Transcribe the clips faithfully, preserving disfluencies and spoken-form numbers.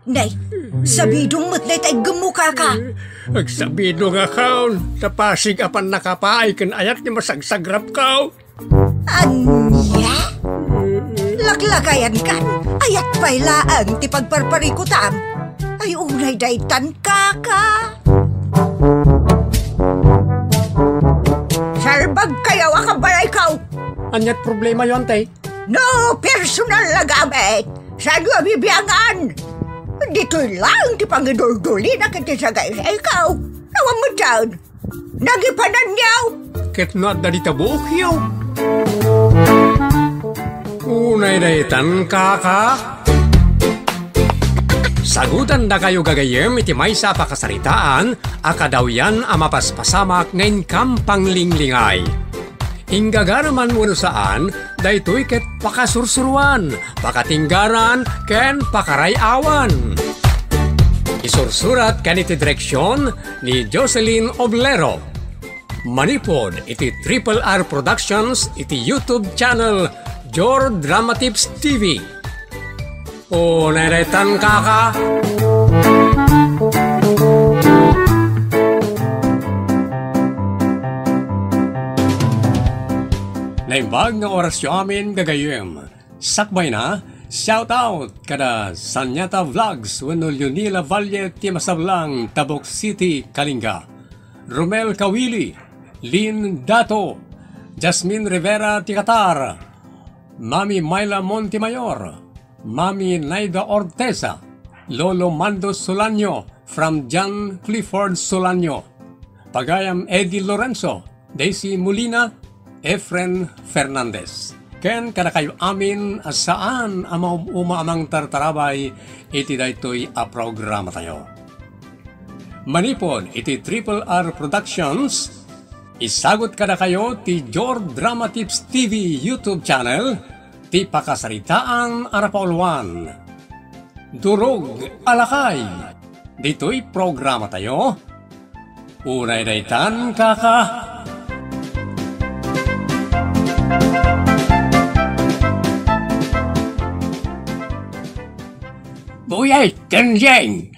Nay, sabidong met dayta iggemmo, kaka. Agsabidongakon, ta pasig a pannakapaay ken ayat nga masagsagrapko. Ania? Laklakayankan, ayat pay laeng ti pagparparikutam. Ay, unay daytan, kaka. Salbagkayo a kabalayko. Ania't problemayo, ante? No personal a gamit, saanyo a bibiangan? Ditoy laeng ti pangiduldulina ken ti sagaysayko. Awan met dayta. Nagipananyo. Ket no adda dita buokyo. Unay daytan, kaka. Sagutandakayo gagayyem iti maysa a pakasaritaan a kadawyan a mapaspasamak nga inkam panglinglingay. Inggagaraman wenno saan, daytoy ket pakasursuroan, pakatinggaran, ken pakaray-awan. Isursurat ken iti direksion ni Jocelyn Oblero. Manipud iti Triple R Productions iti YouTube channel Jor Dramatips T V. O, neretan, kaka. Naimbag nga orasyo amin, gagayyem. Sakbayna, shout out kada Sanyata Vlogs wenno Leonila Valle ti Masablang, Tabuk City, Kalinga. Romel Kawili, Lin Dato, Jasmine Rivera ti Qatar, Mami Myla Montemayor, Mami Naida Orteza, Lolo Mando Solanio from John Clifford Solanio, Pagayam Eddie Lorenzo, Daisy Molina, Efren Fernandez. Ken kadakayo amin a saan a maum-uma a mangtartarabay iti daytoy a programatayo. Manipud iti Triple R Productions, isagut kadakayo ti Jor Drama Tips T V YouTube channel, ti pakasaritaan a napauluan. Durog a lakay. Ditoy programatayo, unay daytan, kaka. Buyay, Kenjeng!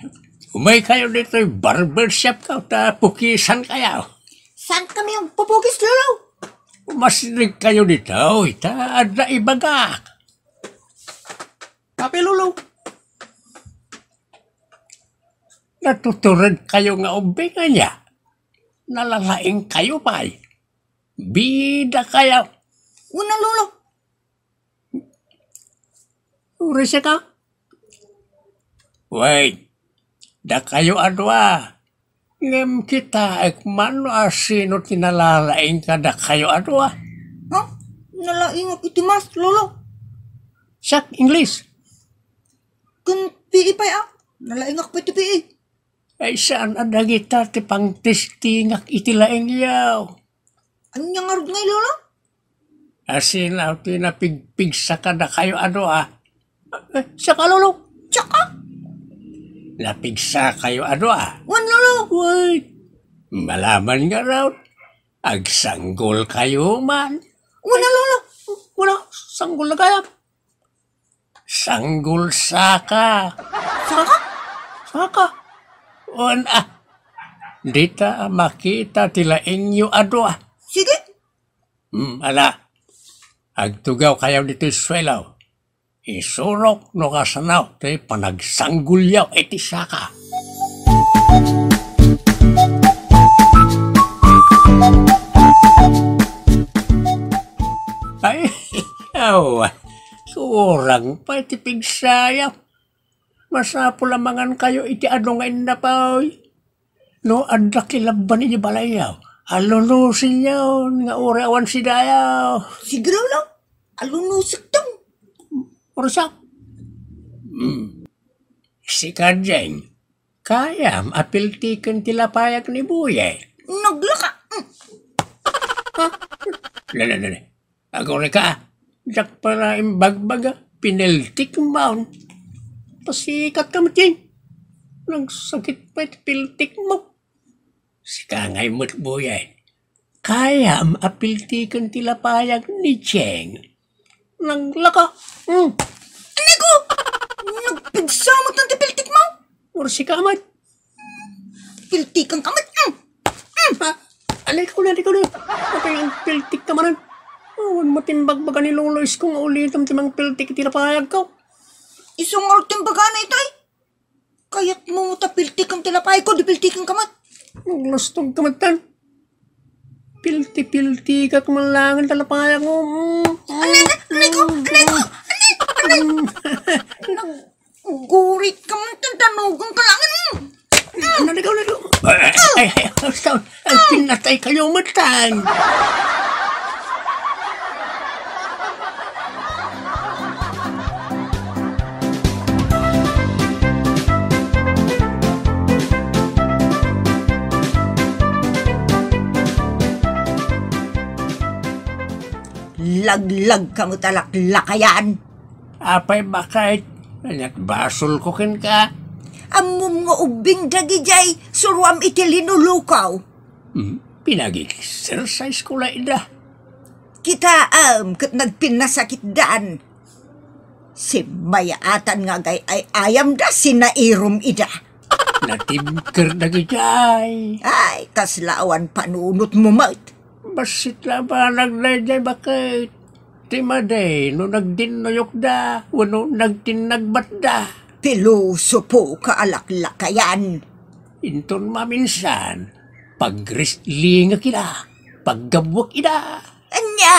Umaykayo ditoy barbershop ko, ta pukisankayo. Saan kami agpupukis, Lolo? Umasirigkayo ditoy, ta adda ibagak. Papi, Lolo. Natuturedkayo nga ubbing ania? Nalalaingkayo pay. Bidakayo. Una, Lolo. Uray sika? Wait. Dakayo a dua. Ngem kitaek man no asino ti nalalaing kadakayo a dua. Ha? Nalaingak iti mask, Lolo. Siak, English. Ken P E pay a. Nalaingak pay ti P E. Ay, saan a dagita ti pangtestingak iti laingyo? Ania ngarud ngay, Lolo? Asino ti napigpigsa kadakayo a dua? Eh, saka, Lolo? Saka? Napigsakayo a dua? Wen, Lolo. Wait. Malaman ngarud, agsanggolkayo man. Wen a, Lolo. Wala, sanggol na gayam. Sanggol saka. Saka? Saka. Wen a. Dita makita ti laingyo a dua. Sige. Hmm, ala. Agtugawkayo ditoy suelo. Isurok no kasano ti panagsanggolyo iti saka. Ay, aw, kurang pay ti pigsayo. Masapul a mangankayo iti adu nga innapoy. No adda kilabban iti balayyo, alunusenyon nga uray awan sidayo. Siguro lang, alunusekton. Uray siak. Hmm. Sika, Jeng, kayam a piltiken ti lapayag ni Buye? Naglaka. Hmm. Ha? Lala, lala. Agurayka, diak pay la imbagbaga, piniltikmon. Pasikatkayo met, Jeng. Nagsakit pay ti piltikmo. Sika ngay met, Buye. Kayam a piltiken ti lapayag ni Jeng? Naglaka. Hmm. Anay ko! Nagpigsa met ti piltikmo. Ngem sika met. Piltikan ka met. Mm. Mm. Ha? Alay ka, alay ka, alay. Apay, piltik ka manen. Awan met ti imbagbaga ni Lolo Isko nga ulitem ti mangpiltik iti lapayagko. Isu ngarud ti imbagana itay. Kayatmo ta piltikan ti lapayko, di piltikan ka met. Naglustog ka met, tan. Pilti-piltikak man laeng ta lapayagmo. Mm. Anay, anay, anay ko, anay ko, anay, anay. Mm. Naggurit ka man, tan, tanugan ka laeng. Mm. Ano, ligaw, ligaw. Ay, ay, ay, ay, ay, pinatay kayo, matan. Laglag ka met a laklakayan. Apay, baket? Ania't basolko kenka? Ammom nga ubbing dagidiay suroam iti linulukaw. Hmm, pinag-exercise ko la ida. Kitaem ket nagpinnasakitdan. Simmayaatan nga agay-ay-ayamda, sinairom ida. Natibker dagidiay. Ay, kasla awan panunotmo met. Bassit la a banag daydiay, baket. Ti madi no nagdinnuyokda wenno nagtinnagbatda. Pilosopo ka a laklakayan. Inton maminsan, pagwrestlingek ida, paggabbuek ida. Ania?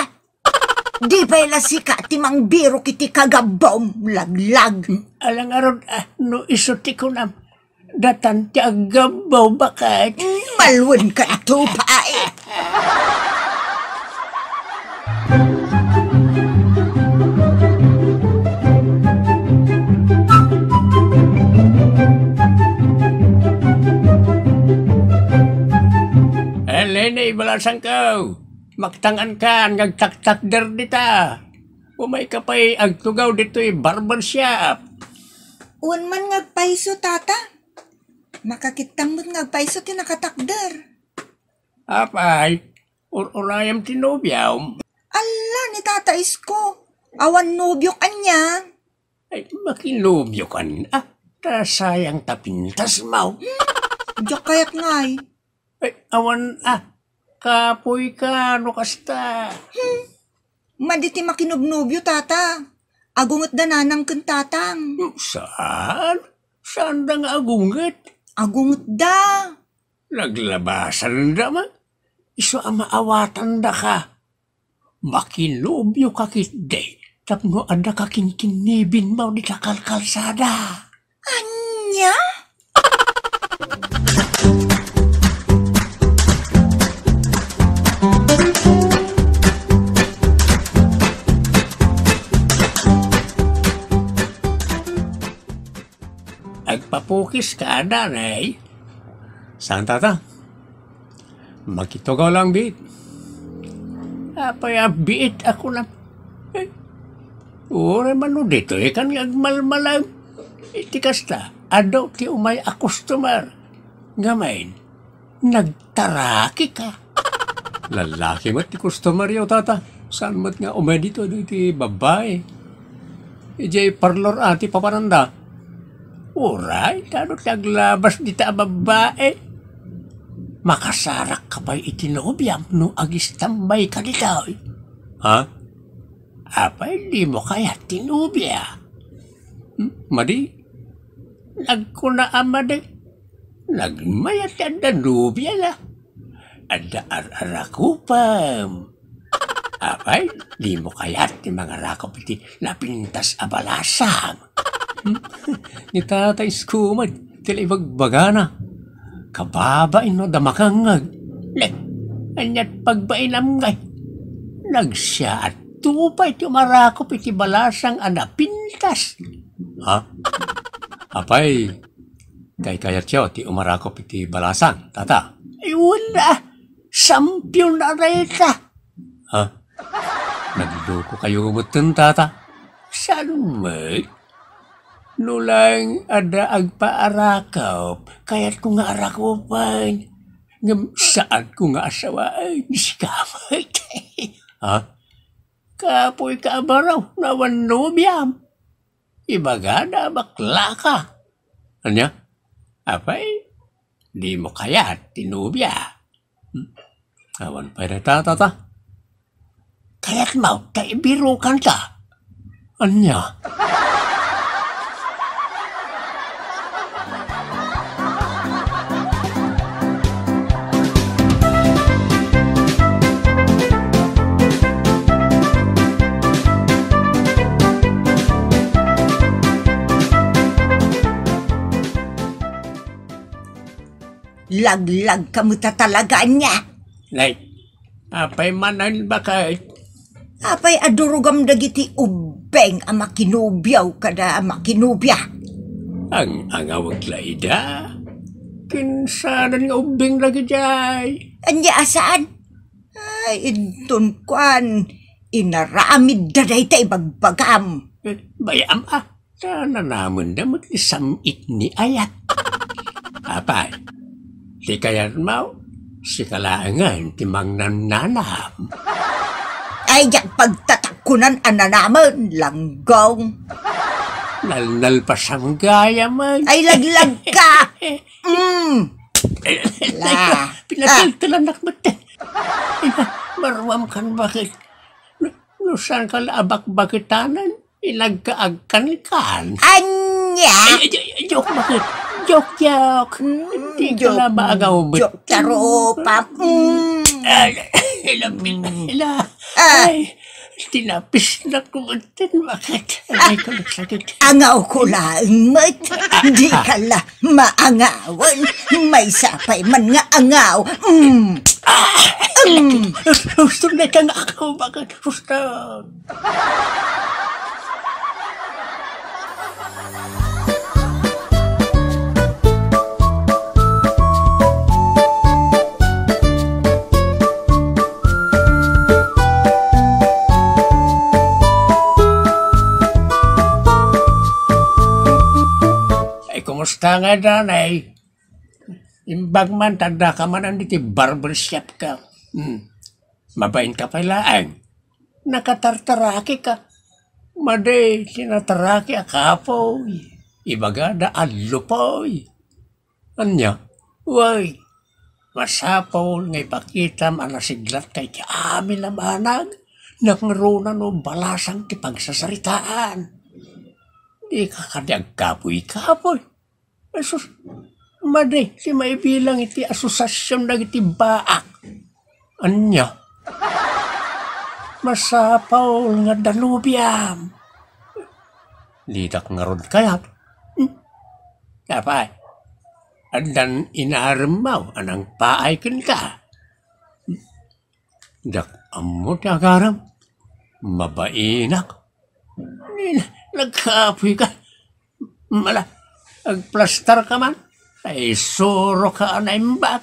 Di pay la sika ti mangbirok iti kagabbom, laglag. Ala ngarud, ah, no isu ti kunam. Datan ti aggabbaw, baket. Malwen ka ito, pay. Eh, Lene, ibalasangko. Maktangan kan nga agtaktakder dita. Umay ka pay agtugaw ditoy barber shop. Wen man nga agpayso, tata. Makakittam met nga agpayso ti nakatakder. Apay, ur-urayam ti nobiam. Alla, ni Tata Isko. Awan nobiok ania? Ay, makinobiokan, ah. Ta sayang ta pintasmo. Hmm, diak kayat ngay. Ay, awan, ah. Kapoy ka, no kasta. Hmm. Madi ti makinobnobio, tata. Agungetda nanang ken tatang. Hmm, saan? Saanda nga agunget? Agungetda. Naglabasanda man. Isu a maawatandaka. Makinobioka ketdi tapno adda kakinkinnibinmo dita kalkalsada. Ania? Agpapukis ka, nanay? Saan, tata? Makitugaw lang, biit. Apay a biit a kunam? Eh, uray man no ditoy kan nga agmalmalag. Iti kasta, adu ti umay a customer. Ngamin, nagtaraki ka. Lalaki met ti customer yo, tata. Saan met nga umay ditoy iti babbai? Idiay parlor a ti papananda. Uray, tano ti aglabas dita a babbai? Makasarak ka pay iti nobiam no agistambay ka ditoy. Ha? Apay, dimo kayat ti nobia? Hmm? Madi? Nagkuna a madi. Nagmayat ti adda nobia la. Adda ar-arakupem. Apay, dimo kayat ti mangarakup iti napintas a balasang? Hmm? Ni Tata Isko met ti ibagbagana. Kababain no adda makangngeg. Ne, ania't pagbainam ngay? Nagsiaatto pay ti umarakup iti balasang a napintas. Ha? Apay, kaykayatyo ti umarakup iti balasang, tata? Ay, wala. Sampiyon a dayta. Ha? Nagloko kayo metten, tata? Saan met? No laeng adda agpaarakup, kayatko nga arakupen. Ngem saanko nga asawaen, sika met. Ha? Kapoy ka a baro, no awan nobiam. Ibagada a baklaka. Ania? Apay, dimo kayat ti nobia? Hmm? Awan pay dayta, tata. Kayatmo ta ibirokanta? Ania? Laglagka met a talaga, ania? Nay, apay manen, baket? Apay a durogam dagiti ubbing a makinobiaw kada a makinobia? Ang-angawek la ida. Ken saanen nga ubbing dagijay? Ania a saan? Ay, inton kuan, inaramidda dayta ibagbagam. Eh, bay-am a. Ta nanamenda met ti sam-it ni ayat. Apay, ti kayatmo, sika laengen ti mangnananam. Ay, diak pagtatakkunan a nanamen, langgong. Nalnalpasam gayam, ay. Ay, laglagka. Mm. Eh, la. Pinataltalanak met. Ay, maruam kan, baket? No, no saanka la a bakbaketanen, inagkaagkankan. Ania? Ay, ay, ay, ay, joke, baket? Joke, joke. Mm, dika la joke, maagaw met. Joke, tarupa. Mm. Ay, ay, ay, lapit na sila. Ah. Ay, tinapisnak met. Tin, baket? Ay, ko nagsakit. Angawko laeng met. Dika la maangawen. Maysa pay man nga angaw. Mm. Mm. Husto na ka nga ako, baket? Husto. Ay, kumusta nga, Danay? Imbag man, tadda ka man diti barbershop ka. Hmm. Mabain ka pay laeng. Nakatartaraki ka. Madi ti nataraki a kapoy. Ibagada a lupoy. Ania? Way, masapul nga ipakitam a nasiglatka iti amin a banag, nangruna no balasang ti pagsasaritaan. Dika kadi agkapoy-kapoy. Ay sus, madi ti maibilang iti asosasion dagiti baak. Ania? Masapul nga adda nobiam. Ditak ngarud kayat. Hmm? Apay, addan inaremmo a nangpaay kenka? Diak ammo ti agarem. Mabainak. Ni, nagkapoy ka. Mala, agplastar ka man. Ay, suro ka a naimbag.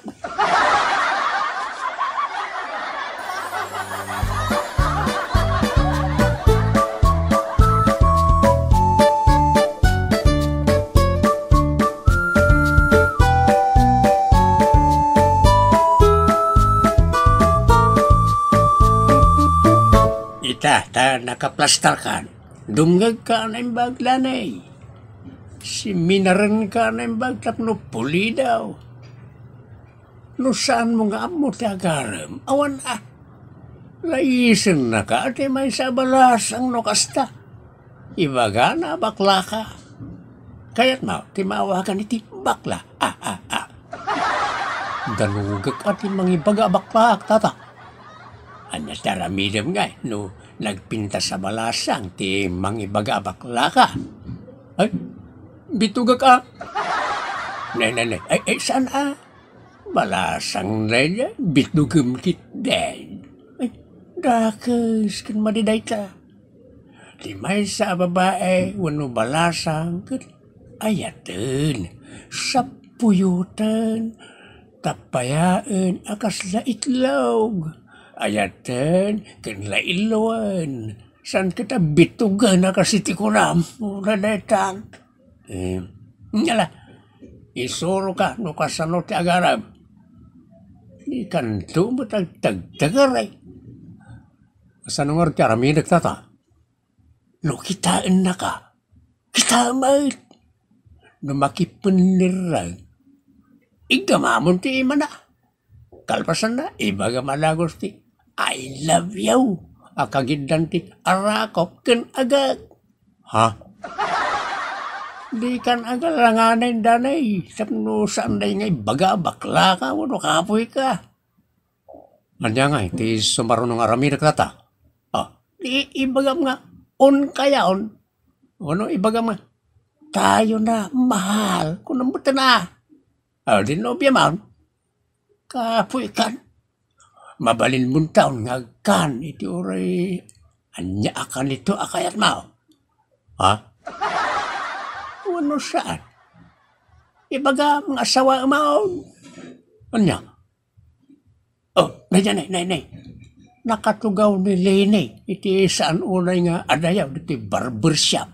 Ita, ta nakaplastarkan. Dumngegka a naimbag, Lanay. Siminarenka a naimbag tapno pulidaw. No saanmo nga ammo ti agarem, awan a. Naisennaka ti maysa a balasang no kasta. Ibagana a baklaka. Kayatmo ti maawagan iti bakla? Ah, ah, ah. Danugek a ti mangibaga a baklaak, tata. Ania ti aramidem ngay no nagpintas a balasang ti mangibaga a baklaka? Ay, bitugek a. Ne, ne, ne. Ay, ay, saan a? Balasang daydiay, bitugem ketdin. Ay, dakes ken madi dayta. Ti maysa a babae wenno balasang ket ayaten, sappuyoten, tappayaen a kasla itlog. Ayaten ken lailloen, saan ket a bitugen a kas iti kunam. Ura daytan. Eh, ala, isuroka no kasano ti agarem. Dikanto met agtagtagar, ay. Kasano ngarud ti aramidek, tata? No kitaennaka, kita met. No makipennerreng, Iggamamon ti imana. Kalpasanna, ibagam a dagus ti, "I love you," a kagiddan ti arakop ken agek. Ha? Dikan agalanganay, danay, tapno saan day nga ibaga, bakla ka, wenno kapoy ka. Ania ngay ti sumaruno nga aramidek data? Ah, i-, ibagam nga, "On kaya, on?" Wenno ibagam nga, "Tayo na, mahal," kunam met na. Ah, di nobia man. Kapoy kan. Mabalin montaon nga agkan iti uray ania a kanito a kayatmo. Ha? Wenno saan? Ibagam nga asawaem. Ania? Oh, nay, nay, nay, nay. Nakatugaw ni Leni iti saan unay nga adayaw ditoy barbershop.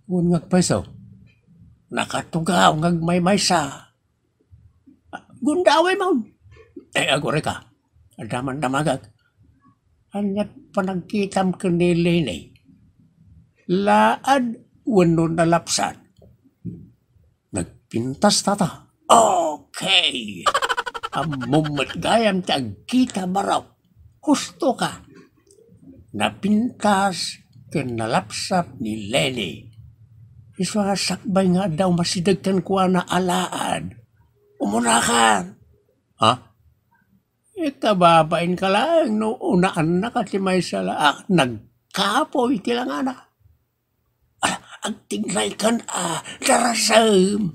Wen nga agpayso, nakatugaw nga agmaymaysa. Gundaway man. Eh, aguray ka. Adda man damagak. Ania panagkitam ken ni Leni? Laad wenno nalapsat? Nagpintas, tata. Okay. Ammom met gayam ti agkita, barok. Husto ka. Napintas ken nalapsat ni Leni. Isu a sakbay nga adda umasideg kenkuana a laad. Umunakan. Ha? Ikababain ka laeng no unaanna ka ti maysa la a nagkapoy ti langana. Ah, agtignaykan a darasem.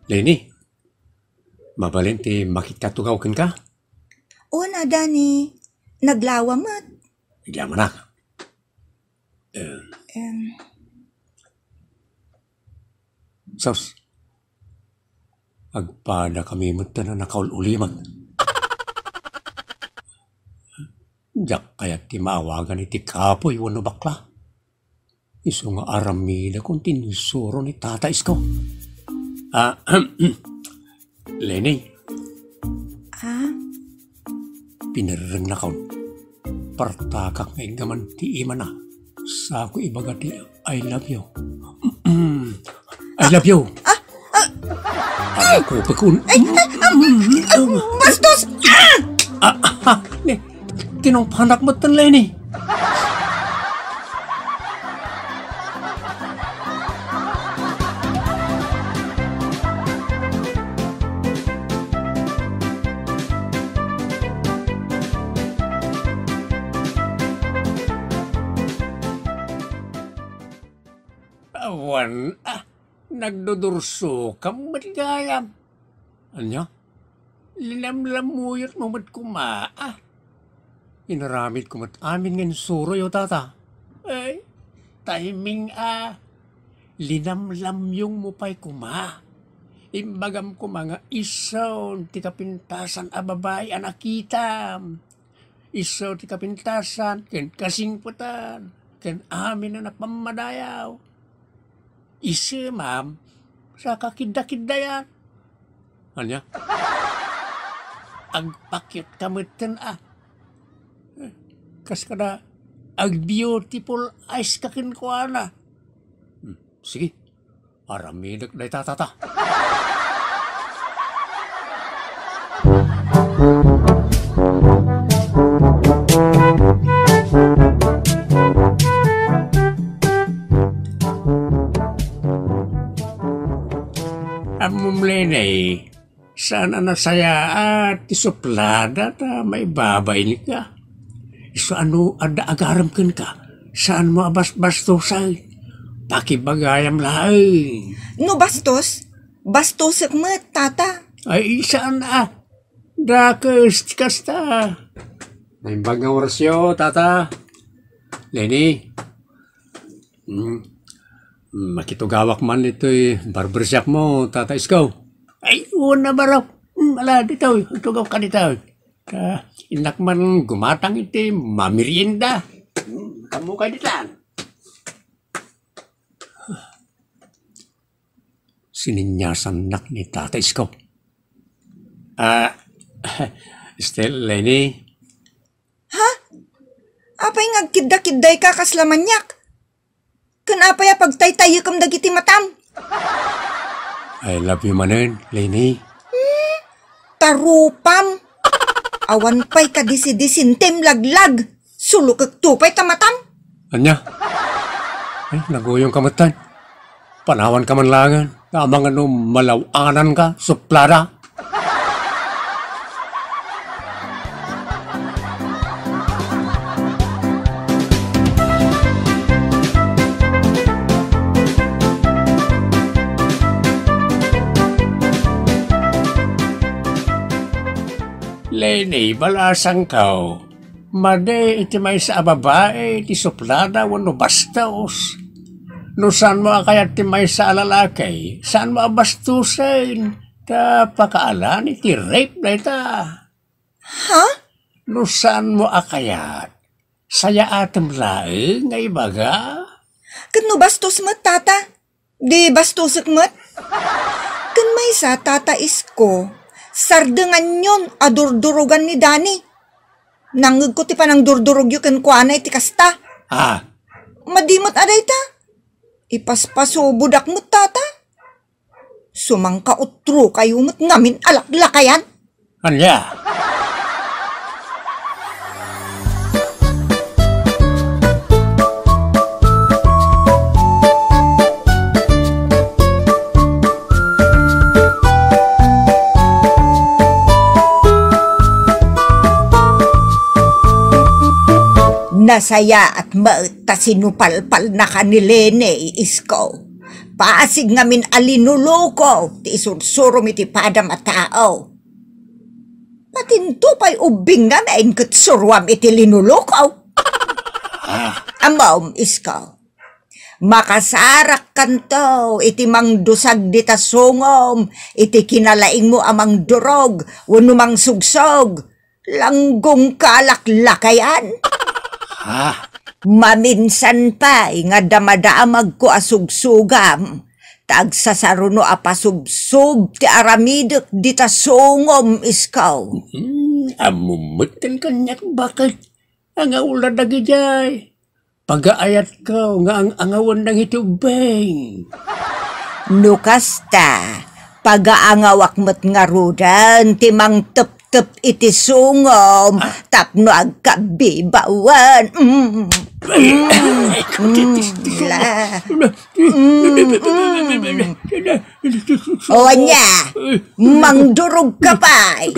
Leni, mabalin ti makikatugaw kenka? Una, Dani, naglawa met. Agyamanak. Em. Em. Sus, agpadakami met a nakaul-ulimek. Diak kayat ti maawagan iti kapoy wenno bakla. Isu nga aramidakon ti insuro ni Tata Isko. Ah, Leni. Ah? Pinerrengnakon. Partakak nga iggaman ti imana. Sako ibaga ti I love you. I love you. Ah, ah, ah. Ako pekun. Ay, ay, ah, bastos! Ah! Ah, ah, ah, ne, tinungpanak met ten, Leni. Awan, ah, nagdudursokam met gayam. Ania? Linamlamuyotmo met koma, ah. Inaramidko met amin nga insuroyo, tata. Ay, timing, ah. Linamlamyongmo pay koma. Imbagam koma nga isun ti kapintasan a babai a nakitam. Isu ti kapintasan ken kasingpetan ken amin a napammadayaw. Isu, ma'am, sa kakiddakiddayan. Ania? Agpakyot ka metten, ah. Kas kada ag-beautiful eyes ka kenkuana. Hmm, sige. Aramidek dayta, tata. Ammom, Leni, saan a nasayaat ti suplada ta maibabain ka. Isu a no adda agarem kenka, saanmo a basbastosen. Pakibagayam laeng. No bastos, bastosek met, tata. Ay, saan a. Dakes ti kasta. Naimbag nga orasyo, tata. Leni. Hmm. Hmm, makitugawak man ditoy barbershop mo, Tata Isko. Ay, wen a, barok. Hmm, ala, ditoy. Tugaw ka ditoy. Ta, innak man gumatang iti mamerienda. Hmm, kamu kay ditan. Sininyasannak ni Tata Isko. Ah, Sister Leni. Ha? Apay nga agkidda-kiddayka kasla maniak? Ken apay a pagtaytayekam dagiti matam? I love you manen, Leni. Hmm? Tarupam. Awan pay kadisi-disintem laglag. Sulokekto pay ta matam. Ania? Ay, naguyongka metten. Panawanka man laengen, ta amangan no malaw-ananka, suplada. Leni, balasangko. Madi iti maysa a babai ti suplada wenno bastos. No saanmo a kayat ti maysa a lalaki, saanmo a bastosen, ta pakaalan iti rape dayta. Ha? No saanmo a kayat, sayaatem laeng nga ibaga. Ket no bastos met, Tata? Di bastosek met? Ken maysa, Tata Isko, sardenganyon a durdurogan ni Dani. Nangngegko ti panangdurdurogyo kenkuana iti kasta. Ah. Madi met a dayta. Ipaspasubodak met, Tata. Sumangkautrokayo met ngamin a laklakayan. Ania? Nasayaat met ta sinupalpalnaka ni Leni, Isko. Pasig ngamin a linuloko ti isursurom iti padam a tao. Patinto pay ubbing ngamin ket suruam iti linuloko. Ah. Ammom, Isko. Makasarakkanto iti mangdusag dita sungom iti kinalaingmo a mangdurog wenno mangsugsog. Langgongka a laklakayan. Ha? Maminsan pay nga damadamagko a sugsogam, ta agsasaruno a pasubsob ti aramidek dita sungom, Isko. Hmm, ammom met ken kaniak baket. Angaula dagidiay. Pagaayatko nga ang-angawen dagiti ubbing. No kasta, pagaangawak met ngaruden ti mangteptep iti sungom. Ah? Tapno agkabibawen. Mm. Mm. Mm. La. Mm. Mm. O ania, mangdurog ka pay.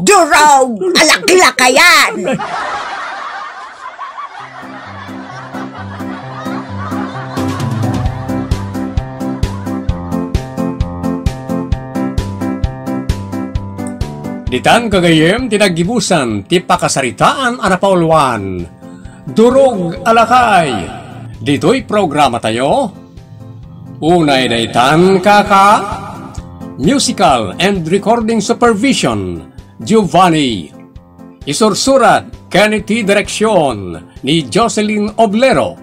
Durog a laklakayan. Ditan gagayyem ti naggibusan ti pakasaritaan a napauluan. Durog a lakay. Ditoy programa tayo, unay daytan, kaka, musical and recording supervision, Giovanni. Isursurat ken iti direksion ni Jocelyn Oblero.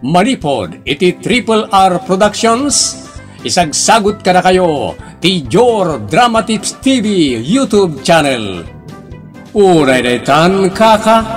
Manipod iti Triple R Productions, isagsagut kadakayo ti Jor Dramatips T V YouTube channel. Unay daytan, kaka,